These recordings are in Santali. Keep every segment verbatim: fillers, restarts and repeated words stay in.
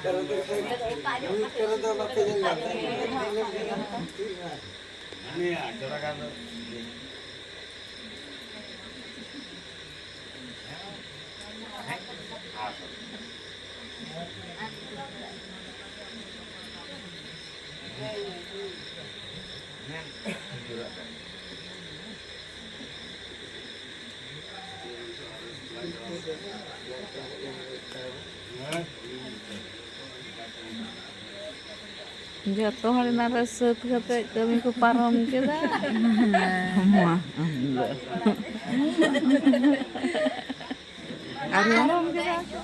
ᱢᱤᱫ ᱠᱚᱨᱮ ᱫᱚ ᱵᱟᱯᱮ ᱧᱮᱞ ᱧᱟᱢ ᱫᱟ᱾ ᱡᱚᱛᱚ ᱦᱚᱲ ᱮᱱᱟᱱ ᱨᱮ ᱥᱟᱹᱛ ᱠᱟᱛᱮ ᱠᱟᱹᱢᱤ ᱠᱚ ᱯᱟᱨᱚᱢ ᱠᱮᱫᱟ᱾ ᱢᱟ, ᱟᱢ ᱫᱚ᱾ ᱟᱨ ᱯᱟᱨᱚᱢ ᱠᱮᱫᱟ ᱠᱚ᱾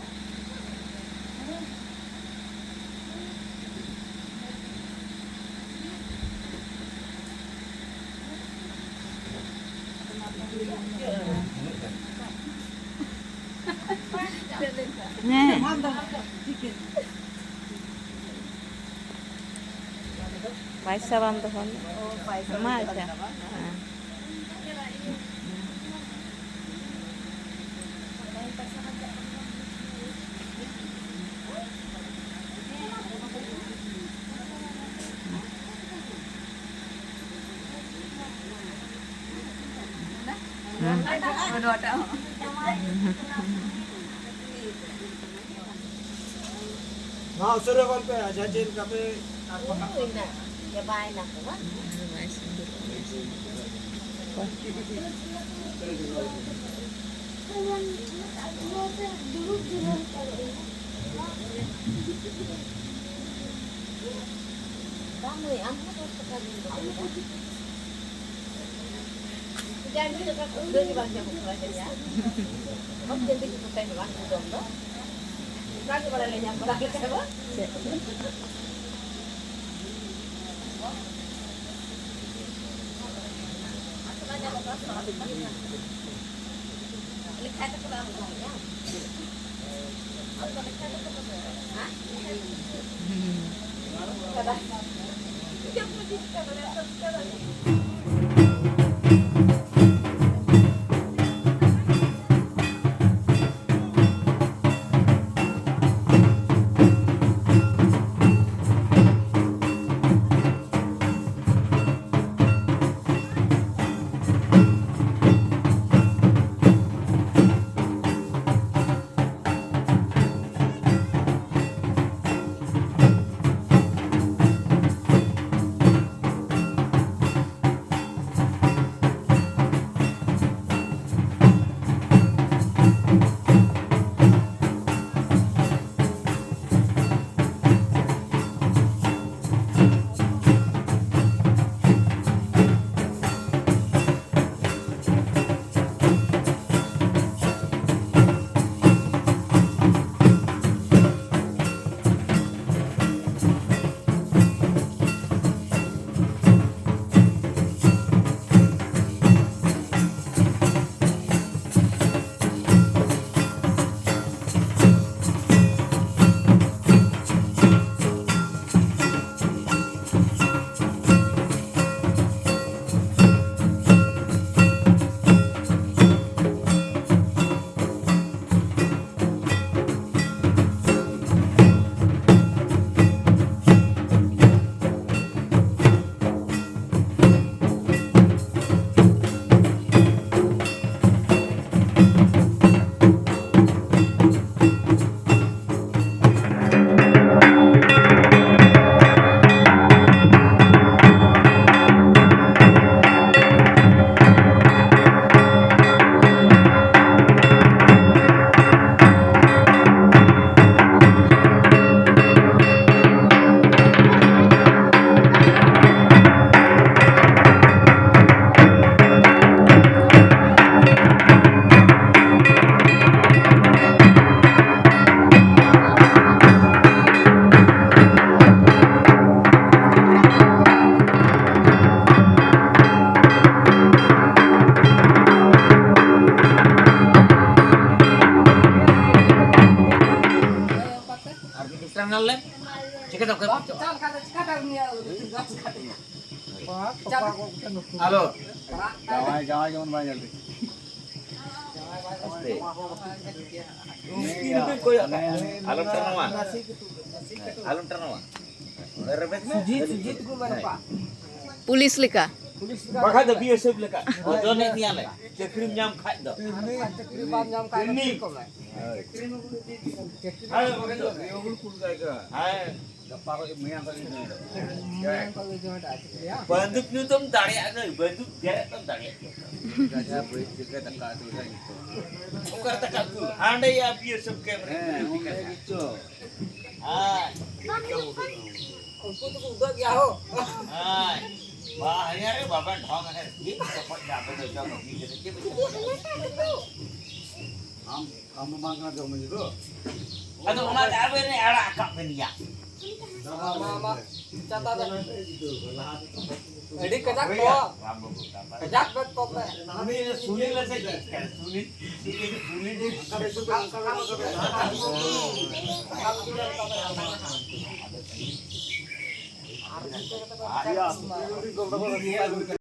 ᱦᱮᱸ᱾ ᱯᱟᱭᱥᱟ ᱵᱟᱢ ᱫᱚᱦᱚ ᱞᱮᱫ? ᱚ, ᱯᱟᱭᱥᱟ ᱢᱟ ᱵᱟᱹᱧ ᱫᱚᱦᱚ ᱟᱪᱪᱷᱟ᱾ ᱞᱮᱫᱟ, ᱵᱟᱝ? ᱦᱮᱸ᱾ ᱦᱮᱸ᱾ ᱱᱚᱣᱟ ᱩᱥᱟᱹᱨᱟ ᱜᱚᱫ ᱯᱮ, ᱟᱪᱪᱷᱟ, ᱪᱮᱫ ᱞᱮᱠᱟ ᱯᱮ ᱟᱨ ᱵᱟᱠᱷᱟᱱ ᱦᱩᱭᱱᱟ, ᱪᱟᱵᱟᱭᱮᱱᱟ ᱠᱚ ᱵᱟᱝ? ᱟᱫᱚ ᱵᱟᱭ ᱥᱤᱸᱫᱩᱨᱚᱜ ᱠᱟᱱᱟ᱾ ᱵᱟᱝ ᱢᱟᱹᱭ, ᱟᱢ ᱦᱚᱸ ᱫᱚᱥ ᱴᱟᱠᱟ ᱜᱮᱢ ᱫᱚᱦᱚ ᱞᱮᱫᱟ᱾ ᱡᱟᱭ ᱦᱳᱠ, ᱚᱱᱟ ᱠᱷᱩᱪᱨᱟᱹ ᱜᱮ ᱵᱟᱝ ᱧᱟᱢᱚᱜ ᱠᱟᱱᱟ ᱡᱟᱹᱱᱤᱡ, ᱟᱨ ᱵᱟᱝ ᱡᱟᱹᱱᱤᱡ ᱠᱚ ᱛᱟᱦᱮᱱᱟ, ᱵᱟᱝ ᱠᱚ ᱡᱚᱢ ᱫᱚ᱾ ᱚᱱᱟ ᱜᱮ ᱵᱟᱲᱟᱭ ᱞᱮ ᱧᱟᱢ ᱵᱟᱲᱟ ᱞᱮᱠᱷᱟᱱ ᱫᱚ᱾ ᱪᱮᱫ? ᱟᱞᱚ᱾ ᱡᱟᱶᱟᱭ, ᱡᱟᱶᱟᱭ ᱡᱮᱢᱚᱱ ᱵᱟᱭ ᱧᱮᱞ ᱴᱷᱤᱠ᱾ ᱟᱥᱛᱮ᱾ ᱟᱞᱚᱢ ᱴᱟᱱᱚᱣᱟ᱾ ᱟᱞᱚᱢ ᱴᱟᱱᱚᱣᱟ᱾ ᱨᱮᱵᱮᱫ ᱢᱮ᱾ ᱯᱩᱞᱤᱥ ᱞᱮᱠᱟ᱾ ᱵᱟᱠᱷᱟᱡ ᱫᱚ ᱵᱤ ᱮᱥ ᱮᱯᱷ ᱞᱮᱠᱟ᱾ ᱚᱡᱚᱱᱮᱫ ᱢᱮᱭᱟ ᱞᱮ᱾ ᱪᱟᱹᱠᱨᱤᱢ ᱧᱟᱢ ᱠᱷᱟᱡ ᱫᱚ᱾ ᱪᱟᱹᱠᱨᱤ ᱵᱟᱢ ᱧᱟᱢ ᱠᱷᱟᱡ ᱫᱚ ᱮᱢᱱᱤ᱾ ᱪᱮᱫ ᱠᱚ ᱢᱮ? ᱦᱮᱸ, ᱵᱟᱠᱷᱟᱡ ᱫᱚ᱾ ᱦᱮᱸ᱾ ᱜᱟᱯᱟ ᱠᱷᱚᱡ ᱢᱮᱭᱟᱝ ᱠᱷᱚᱡ ᱜᱮ ᱡᱚᱢᱮᱫᱟ᱾ ᱢᱮᱭᱟᱝ ᱠᱷᱚᱡ ᱜᱮ ᱡᱚᱢᱮᱫᱟ, ᱪᱮᱫ ᱠᱚ ᱞᱟᱹᱭᱟ? ᱵᱟᱹᱱᱫᱩᱠ ᱧᱩ ᱫᱚᱢ ᱫᱟᱲᱮᱭᱟᱜᱼᱟ, ᱵᱟᱹᱱᱫᱩᱠ ᱜᱮᱨᱮᱫ ᱫᱚᱢ ᱫᱟᱲᱮᱭᱟᱜᱼᱟ᱾ ᱜᱟᱡᱟ ᱵᱟᱹᱭ ᱪᱤᱠᱟᱹ ᱫᱟᱠᱟ ᱩᱛᱩ ᱞᱮᱫᱟ ᱱᱤᱛᱚᱜ? ᱚᱠᱟ ᱨᱮ ᱫᱟᱠᱟ ᱩᱛᱩ? ᱦᱟᱸᱰᱮ ᱭᱟ ᱵᱤ ᱮᱥ ᱮᱯᱷ ᱠᱮᱢᱯ ᱨᱮ᱾ ᱦᱮᱸ, ᱚᱸᱰᱮ ᱜᱮᱪᱚ᱾ ᱦᱮᱸ᱾ ᱩᱱᱠᱩ ᱫᱚᱠᱚ ᱩᱫᱟᱹᱜ ᱜᱮᱭᱟ ᱦᱳ᱾ ᱦᱮᱸ᱾ ᱵᱟ, ᱦᱟᱱᱤᱭᱟ ᱨᱮ ᱵᱟᱵᱟ ᱰᱷᱚᱝ ᱨᱮ ᱤᱧ ᱪᱚᱯᱚᱡ ᱫᱟ, ᱟᱯᱮ ᱫᱚ ᱡᱚᱢ ᱤᱫᱤ ᱠᱟᱛᱮ ᱪᱮᱫ ᱯᱮ ᱪᱤᱠᱟᱹᱭᱟ? ᱟᱢ, ᱟᱢ ᱫᱚ ᱵᱟᱝ ᱠᱟᱱᱟ ᱡᱚᱢ ᱢᱟᱹᱡᱷᱤ ᱫᱚ? ᱟᱫᱚ ᱚᱱᱟ ᱛᱮ ᱟᱵᱮᱱ ᱮ ᱟᱲᱟᱜ ᱟᱠᱟᱫ ᱵᱮᱱ ᱜᱮᱭᱟ᱾ ᱢᱟ, ᱢᱟ, ᱢᱟ᱾ ᱪᱟᱛᱟ ᱫᱚ᱾ ᱟᱹᱰᱤ ᱠᱟᱡᱟᱠ ᱠᱚ᱾ ᱠᱟᱡᱟᱠ ᱵᱮᱜᱽ ᱠᱚ ᱯᱮ᱾ ᱩᱱᱤ ᱥᱩᱱᱤᱞ ᱥᱮ ᱪᱮᱫ ᱠᱟᱱᱟ? ᱥᱩᱱᱤᱞ, ᱥᱩᱱᱤᱞ, ᱥᱩᱱᱤᱞ᱾